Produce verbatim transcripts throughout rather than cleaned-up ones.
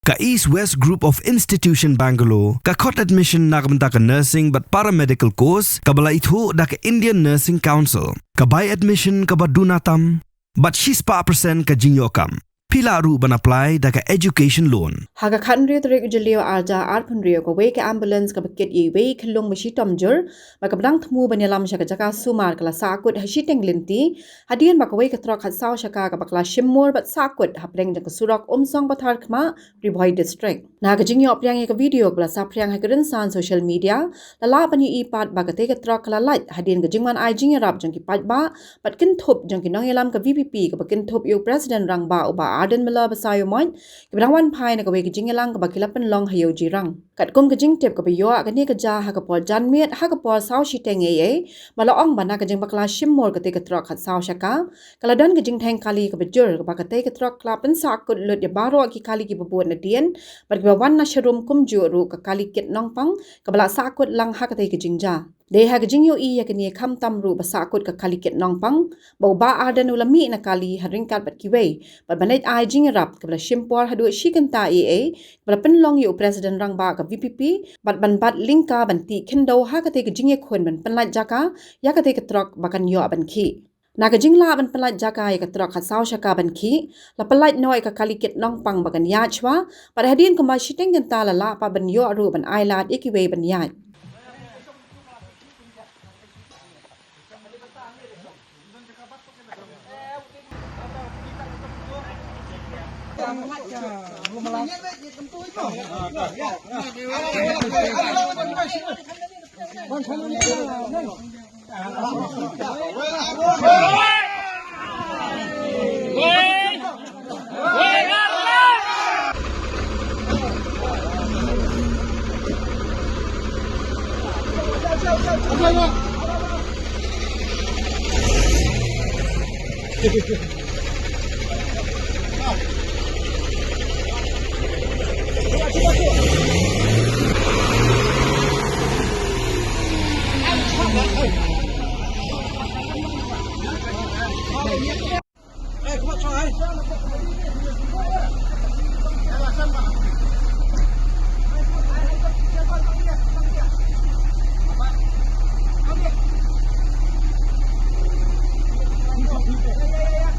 Ka East West Group of Institution Bangalore ka khot admission na ka bynta ka nursing bad paramedical course kaba la ithuh da ka Indian Nursing Council. Ka bai admission kaba duna tam bad shispah percent ka jingïoh kam. Phi lah ruh ban apply da ka education loan. Ha ka khathynriew tarik u Jylliew arhajar arphew hynriew, kawei ka ambulance kaba kit ïa iwei i khyllung ba shitom jur bad kaba dang thmu ban ïalam sha ka jaka sumar ka la sahkut ha shiteng lynti hadien ba kawei ka trok khatsaw shaka kaba kylla shim mur bad sahkut hapdeng jong ka surok Umsong Patharkhmah, Ri Bhoi District. Na ka jingïoh pdiang ïa ka video kaba la saphriang ha ki rynsan social media, la lah ban ïohi pat ba katei ka trok ka la lait hadien ka jingwan ai jingïarap jong ki paidbah bad kynthup jong ki nongïalam ka V P P kaba kynthup ïa u President Rangbah u Bah Ardent Miller Basaiawmoit, kiba dang wan phai na kawei ka jingïalang kaba ki la pynlong ha Ïew Jirang. Katkum ka jingtip kaba ïoh, kane ka jia ha ka por janmiet ha ka por saw shiteng eiei, ba la ong ba na ka jingbakla shim mur katei ka trok khatsaw shaka, ka la don ka jingtheng kali kaba jur kaba katei ka trok ka la pynsahkut lut ïa baroh ki kali kiba bud nadien bad kiba wan na sharum, kumjuh ruh ka kali kit nongpang kaba la sahkut lang ha katei ka jingjia. Dei ha ka jingïohi ïa kane, khamtam ruh ba sahkut ka kali kit nongpang, ba u Bah Ardent u la mih na kali ha ryngkat bad kiwei bad ban leit ai jingïarap kaba la shim por haduh shi kynta eiei, kaba la pynlong ïa u President Rangbah ka V P P bad ban bat lyngka ban tih khyndew ha katei ka jingïakhun ban pynlait jaka ïa katei ka trok ba kan ïoh ban khih. Na ka jinglah ban pynlait jaka ïa ka trok khatsaw shaka ban khih, la pynlait noh ïa ka kali kit nongpang ba kan ïaid shwa bad hadien kumba shiteng kynta la lah pat ban ïoh ruh ban ailad ïa kiwei ban ïaid.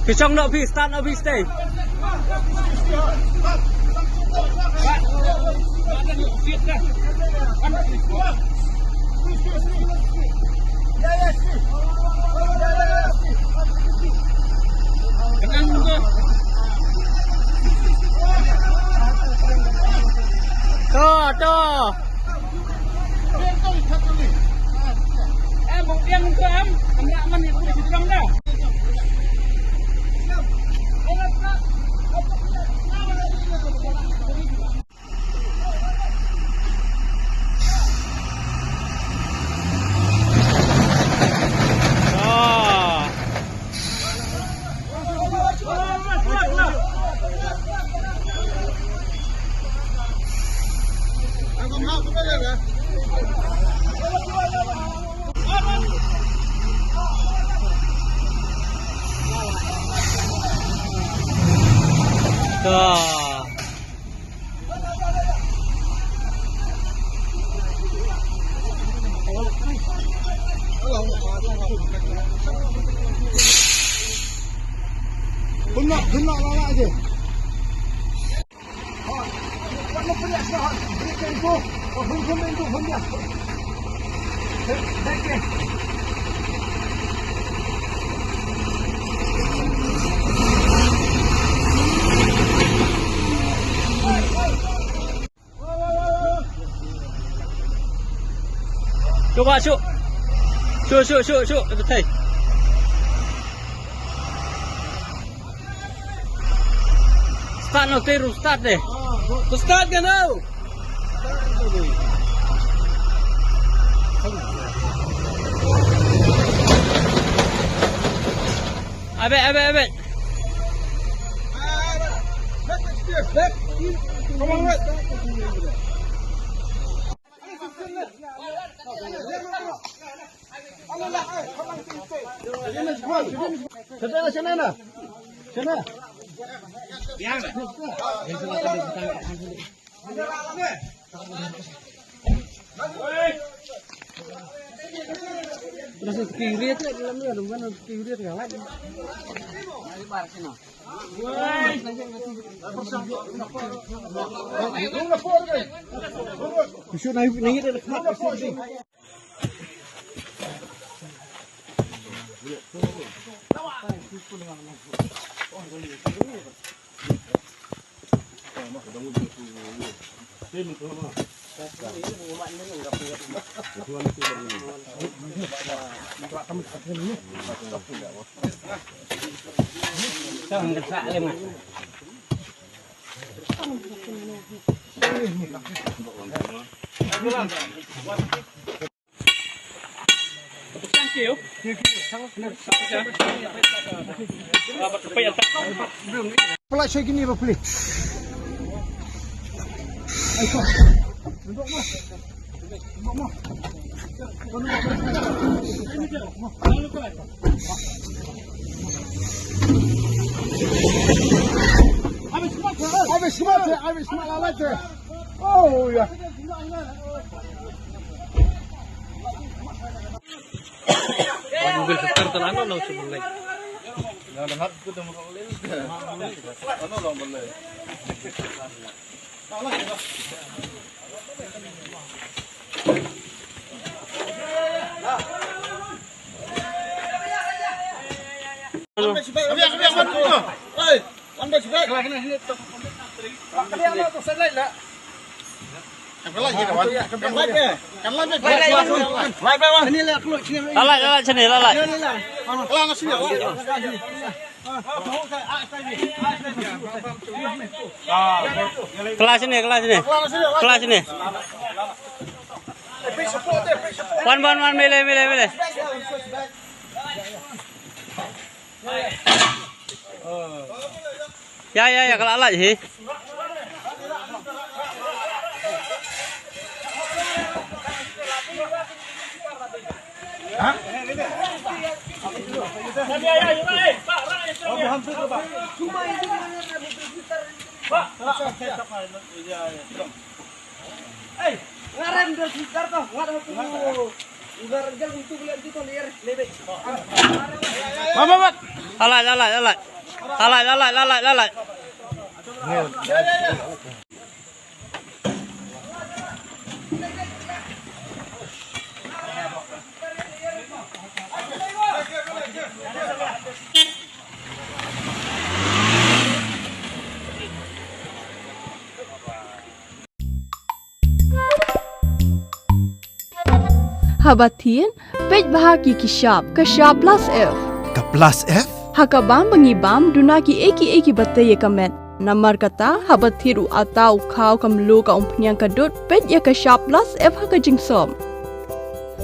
Phi shong noh phi, start noh phi, stay. To, to. Shu, shu. Shu, shu, shu, shu. Ito, thei. Start noh, te ru start de. To start ka noh. Abe, abe, abe. Come on, wait. Pula shoi kini ba puli. Abi smat, abi smat, abi smat lalai te. Oh ya. Mobil setar telan no nang sumulai. Lalai, lalai, sini, lalai. Kelas sini, kelas sini. Kelas sini. Wan, wan, wan, mele, mele, mele. Ya, ya, ya, ka la lait hi. Lalai, lalai, lalai. Lalai, lalai, lalai, lalai. Haba thied, peit bha ki ki shap, ka shap plus F. Ka plus F? Ha ka bam ba ngi bam, duna ki ei ki ei ki ba tei ïa ka met. Namar kata, haba thied u ata u khaw ka mluh ka umphniang ka dud, peit ïa ka shap plus F ha ka jingsop.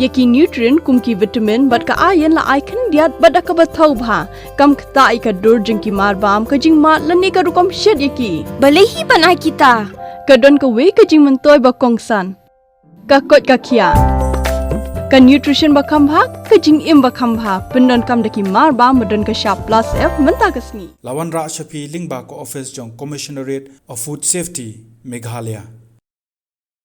Ïa ki nutrient kum ki vitamin bad ka iron la ai khyndiat bad da kaba thaw bha. Kam ktah ïa ka dur jong ki mar bam, ka jingmad lane ka rukom shet ïa ki. Balei hi ban ai kita? Ka don kawei ka jingmyntoi ba kongsan. Ka koit ka khiah. Ka nutrition ba kham bha, ka jingim ba kham bha. Pyndonkam da ki mar bam ba don ka shap plus F mynta ka sngi. La wanrah sha phi lyngba ka office jong Commissionerate of Food Safety, Meghalaya.